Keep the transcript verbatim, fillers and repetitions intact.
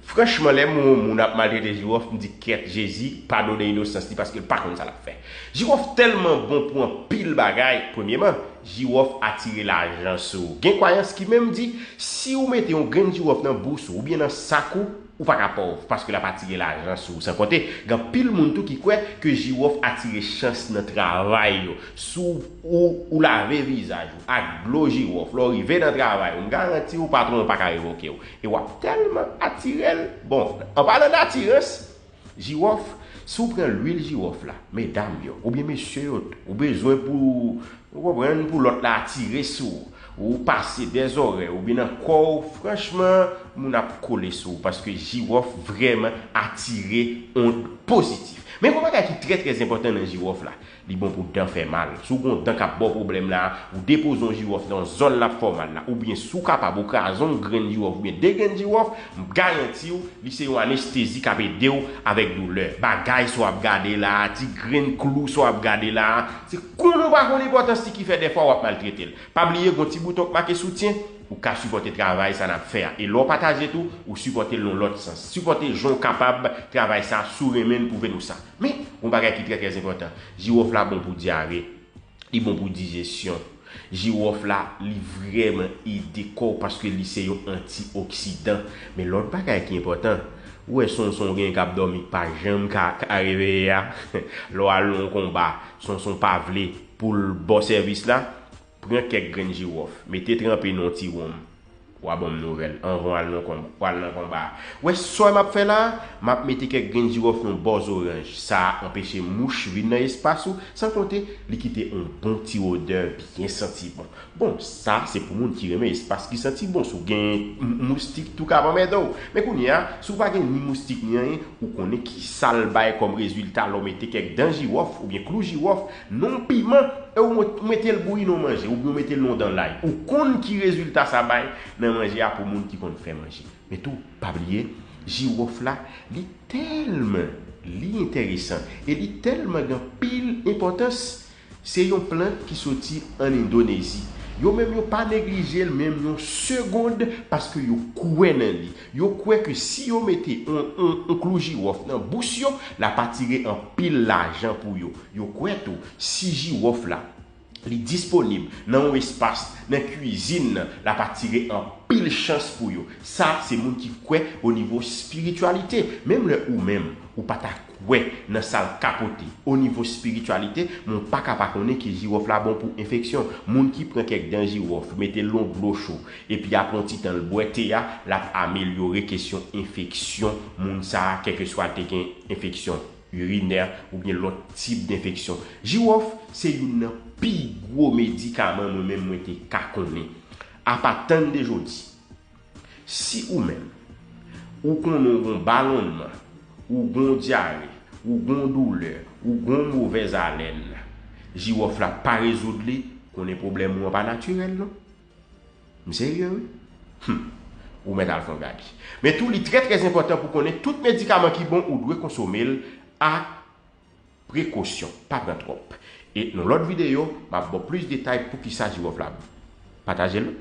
Franchman, lè m wè yon moun ap maltrete jiwòf, m di, "Kèt, Jezi, padone inosans li, paske l pa konn sa l ap fè." Jiwòf tèlman bon pou anpil bagay. Premyeman, jiwòf atire lajan sou ou. Gen kwayans ki menm di, si ou mete yon grenn jiwòf nan bous ou oubyen nan sak ou, ou pa ka pòv, paske l ap atire lajan sou ou. San konte, gen anpil moun tou ki kwè ke jiwòf atire chans nan travay yo. Si w, ou, ou lave vizaj ou ak dlo jiwòf, lè w rive nan travay ou, m garanti w patwon an pa ka revoke w. E w ap tèlman atire l. Bon, an palan datirans, jiwòf, si w pran lwil jiwòf la, medam yo, oubyen mesye yo, ou bezwen pou, ou konprann, pou lòt la atire sou ou, ou pase dèzòrè, oubyen nan kò w, franchman, moun ap kole sou ou, paske jiwòf vrèman atire ond pozitif. Men yon bagay ki trè, trè enpòtan nan jiwòf la, li bon pou dan fè mal. Si w gen yon dan k ap ba w pwoblèm la, ou depoze yon jiwòf nan zòn l ap fè w mal la, oubyen si w kapab, ou kraze yon grenn jiwòf oubyen de grenn jiwòf, m garanti w, li se yon anestezi k ap ede w avèk doulè. Bagay sa w ap gade la, ti grenn klou sa w ap gade la, se konnen w pa konn enpòtans li ki fè dèfwa w ap maltrete l. Pa bliye, gen yon ti bouton k make soutyen, ou ka sipòte travay sa n ap fè a. E lè w pataje tou, ou sipòte l nan yon lòt sans. Sipòte jan w kapab travay sa, si w renmen n, pwouve nou sa. Men, yon bagay ki trè, trè enpòtan, jiwòf la bon pou dyare, li bon pou dijesyon. Jiwòf la, li vrèman ede kò w paske li se yon antioksidan. Men lòt bagay ki enpòtan, ou wè sonson gen k ap dòmi k pa janm ka, ka reveye a, lè w al nan yon konba, sonson pa vle pou l ba w sèvis la, pran kèk grenn jiwòf, mete tranpe nan yon ti wonm. W a ban m nouvèl anvan w al nan konba, w al nan konba a. W wè sa m ap fè la a? M ap mete kèk grenn jiwòf nan bò zoranj. Sa a anpeche mouch vin nan espas ou, san konte, li kite yon bon ti odè byen santi bon. Bon, sa se pou moun ki renmen espas ki santi bon. Si w gen m-, moustik tou ka anmède w. Men kounye a, si w pa gen ni moustik ni anyen, ou konnen ki sa l bay kòm rezilta lè w mete kèk dan jiwòf oubyen klou jiwòf, non piman, e w mete l bouyi nan manje, oubyen w mete l nan dan lay. Ou konn ki rezilta sa bay nan manje a pou moun ki konn fè manje. Men tou, pa bliye, jiwòf la, li tèlman, li enteresan, e li tèlman gen anpil enpòtans. Se yon plant ki soti ann Endonezi. Yo menm yo pa neglije l menm yon segond paske yo kwè nan li. Yo kwè ke si yo mete yon, yon, yon klou jiwòf nan bous yo, l ap atire anpil lajan pou yo. Yo kwè tou, si jiwòf la, li disponib nan yon espas, nan kwizin nan, l ap atire anpil chans pou yo. Sa, se moun ki kwè o nivo espirityalite. Menm lè ou menm, ou pa ta kwè nan sa l ka pote o nivo espirityalite, men w pa ka pa konnen ke jiwòf la bon pou enfeksyon. Moun ki pran kèk dan jiwòf, mete l nan dlo cho, epi apre yon ti tan l bwè te a, l ap amelyore kesyon enfeksyon moun sa a, kèlkeswa l te gen enfeksyon irinè oubyen lòt tip enfeksyon. Jiwòf se youn nan pi gwo medikaman mwen menm mwen te ka konnen. Apa tann de jodi, si ou menm, ou konnen w gon balonnman, ou gon dyare, ou gon doulè, ou gon movèz alèn, jiwòf la pa rezoud li, konnen pwoblèm ou an pa natirèl non. M serye wi. Hum. Ou mèt al fè yon gade. Men tou, li trè, trè enpòtan pou konnen tout medikaman ki bon, ou dwe konsome l ak prekosyon. Pa pran twòp. E nan lòt videyo, m ap ba w plis detay poukisa jiwòf la bon. Pataje l.